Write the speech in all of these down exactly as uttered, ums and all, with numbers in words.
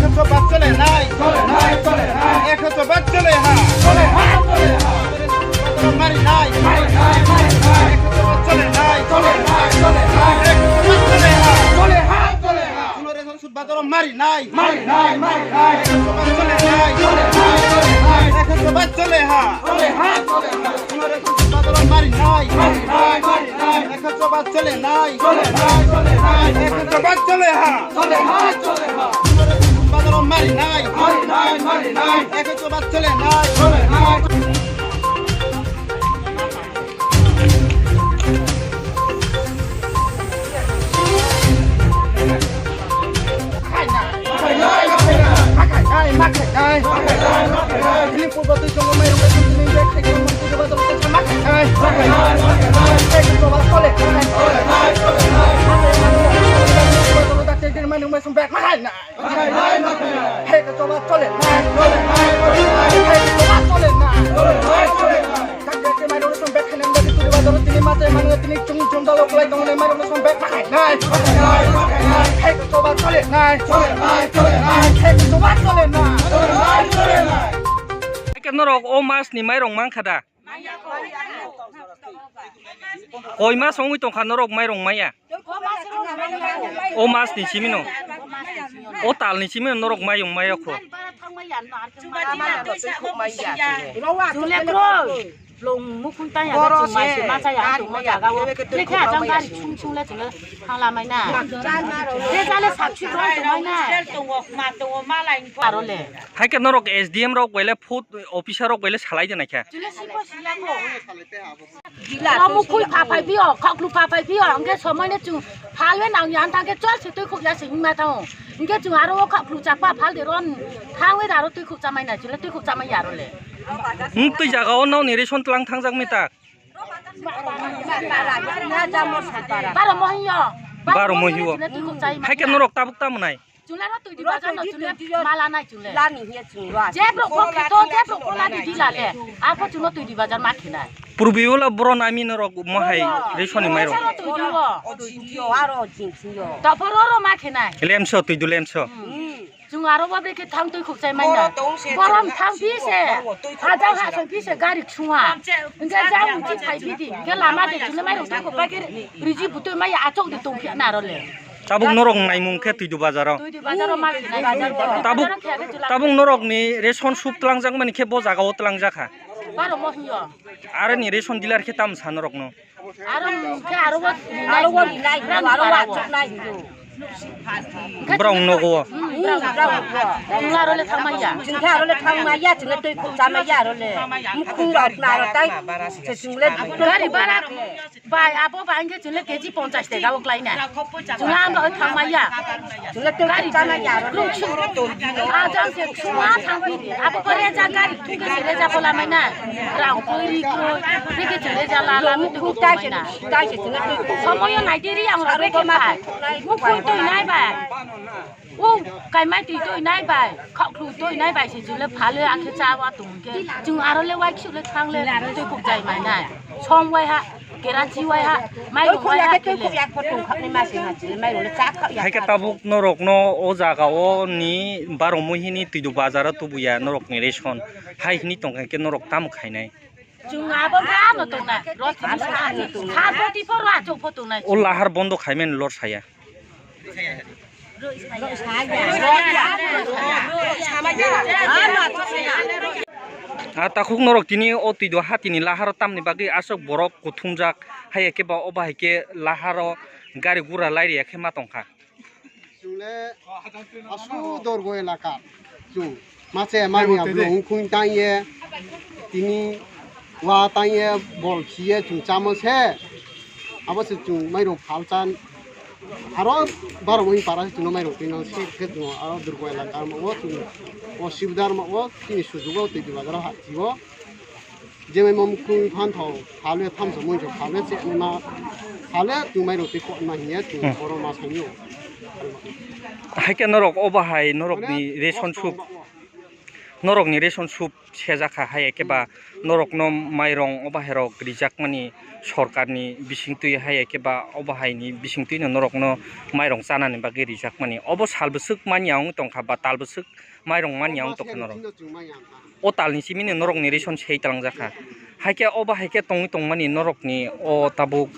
Ekso bat chole nai. Ekso bat chole ha. Mari nai. Ekso bat chole nai. Ekso bat chole ha. Sudbadoro mari nai. Mari nai, mari nai. Ekso bat chole nai. Chole nai, chole nai. Ekso bat chole ha. Chole ha, chole ha. Sudbadoro mari nai. Mari nai, mari nai. Ekso bat chole nai. Chole nai, chole nai. Ekso bat chole ha. Chole ha, chole ha. Sudbadoro mari nai. Mari nai, mari nai. Ekso bat chole nai. Chole nai. Hai ka choba chole nai. Hai ka choba chole nai. Hai ka choba chole nai. Kak ya ke mai rong song bek khainai, tini ma te manu tini chung chung dalo klai tong nai, mai rong song bek khainai. Hai ka choba chole nai. Hai ka choba chole nai. Hai ka norok o mas ni mai rong mang kha da? Koi mas wngwi tongkha norok mairung maya? O mas ni simi no. O tal ni simi no norok mairung maya kho. Chungle kroi. Lung mukhung tang ya, chung mai se ma cha ya, chung ma jaga o. Lekha jang gari chung chung le chung le thang la mai na. Re jale sakchi roi chung mai na. Aro le. Hai khe norok S D M rok bai le food officer rok bai le salai de naikha. Chule sipo siya ko. Omo khui pha phai pio, khaklu pha phai pio, hwnkhe somoi no chwng phalwi nang ya, thang khe chol se twi khuk ya se hima thango. Hwnkhe chwng aro o khaklu chakpa phal de ron, thangwi aro twi khuk chamai nai, chwla twi khuk chamai ya aro le. Hmm, twi jaga o nokni ration tlang thangjak mi ta? Baro mohiyo. Baro mohiyo. Chwla twi khuk chai ma. Hai khe norok tabuk tamo nai? Chwla no twi di bazar no chwla mala nai chwla. Lani hiya chwla. Jebro ko kheto, jebro ko lani di lale. Ako chwla twi di bazar ma khinai. Purbi wala boro nami norok mohai resoni mairok. Twi di wo. O twi di yo, aro jing twi yo. Taporo ro ma khinai. Lemso twi du lemso. Hmm. Chwng aro bo brekhe thang twi khuk chai mai na. Borom thang pi se. Hajang ha song pi se gari chunga. Hingke jang chi phai pi di. Hingke lama de chwla mairok twi khuk pai khe riji butoi mai achok de tong phi na ro le. Tabuk norok naimung khe Twidu bazaro. Twidu bazaro ma khinai bazar bo. Tabuk, tabuk norokni ration soup twlangjakmani khe bo jagao twlangjakha. Baro mo hiyo. Aroni ration dealer khe tamo sa norokno? Aro khe aro bo, aro bo rinai, aro bo achuknai hiyo. Borok nogo. Hmm, borok nogo. Chwng aro le thangmaiya. Chwng khe aro le thangmaiya, chwng le twi khuk chamaiya aro le. Mukhung rok na aro tai. Se chwng le gari bara. Bai, abo bai hwnkhe chwng le K G ponchas taka o klai na. Chwng le amo thang maya. Chwng le tei cha maya aro. Lung sung. Ajam se chwng a thang phi. Abo ko reja gari thung ke se reja bola mai na. Rang koi ri koi. Ri ke chwng reja la la. Lung khung tai se, tai se chwng le tei. Somoyo nai tei ri ang ro aro ke ko ma bai. Mukhung toi nai bai. O kaimai twi twi nai bai, khaklu twi nai bai se jule phale akhe cha wa tong ke. Chwng aro le wai khsu le thang le twi khuk jai mai nai. Som wai ha, kerachi wai ha, mai rung wai ha kele. Hai khe tabuk norokno o jaga o ni baro muhini Twidu bazar o tubuya norokni ration. Hai hini tong khe norok tamo khainai. Chwng abo khe ano tongnai. Rot sar poti pho ro achuk pho tongnai. O lahar bondo khaimani lor saya. A takhuk norok tini o Twidu hatini laharo tamni bagwi aswk borok kuthumjak, hai khe ba o bahai khe laharo gari gura lairiya khe ma tongkha. Le asu dorgo elaka chwng mache mani ablo ungkhung tangye tini wa tangye bol khiye chwng chamo se abo se chwng mairok phalchan aro baro mohim para se chwngno mairok tino se khe chwng aro dorgo elaka mo chwng osibidar mo tini sujugo twi bazaro ha thibo. Jemai mom kung phan thau, phale thamsa mui jok, phale che ma, phale tu mai roti ko na hiya tu Hmm. Boro ma sanyo. Haikhe norok obo hai norokni Mane ration kosto soup, norokni ration soup sejakha hai ekeba norokno mairong obo hai rok rijakmani sorkarni bisingtwi hai ekeba obo haini bisingtwino norokno mairong chanani bagwi rijakmani. Obo sal bwswk manya wng tongkha ba tal bwswk mairong manya wng tongkha norok. O talni simini norokni ration sei talangjakha. Haikhe obo haikhe tongwi tongmani norokni o tabuk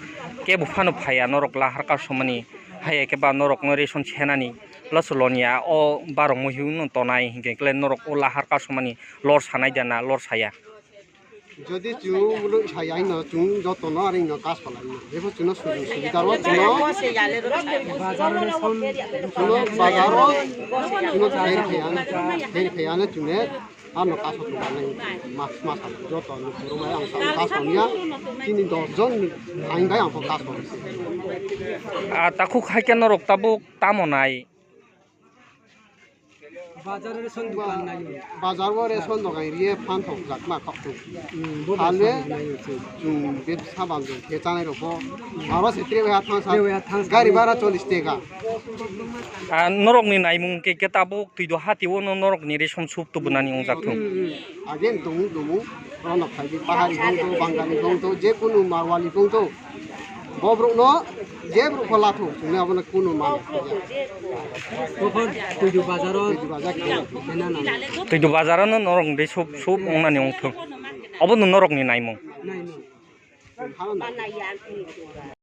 kebo phano phaiya norok lahar kasomani. Hai khe ba norokno ration senani loso lonya o barok muihu no tonai hinkhe kle norok o lahar kasomani lor sanai da na lor saya. Jodi chwng mulu saya hino chwng jotono ari no kas palai no. Bebo chwngno sujug subida ro chwngno. Chwngno bazaro chwngno beri khayana beri khayana chwngno. Ano kaso tongmani mas mas joto ni puro mai ang sa kaso niya chini dos jon ni ang bai ang kaso. Ah, takhuk haikhe norok tabuk tamo nai. Bazar o ration dokan nayo. Bazar o ration dokan riye phan thok jak ma khok tu. Hmm, bo Hale bazar nayo se. Chung bebsa banjo khe chanai rok bo. Aro se tre bai thang sa. Tre bai thang sa. Gari bhara chollish teka. Ah, norok ni naimung ke ke tabuk twi do hati o no norok ni ration soup to bunani ong jak thung. Hmm, hmm. Again dumu dumu. Rono phai di pahari bong to, bangali bong to, je kunu marwali bong to. Bobrok no, je brok pho lathok, chwngno abono kunu man. Tokon tuidu bazaro. Tuidu bazar khe. Ena na. Tuidu bazaro no norok de soup, soup ong nani ong thung. Obo no norok ni naimung. Nai no.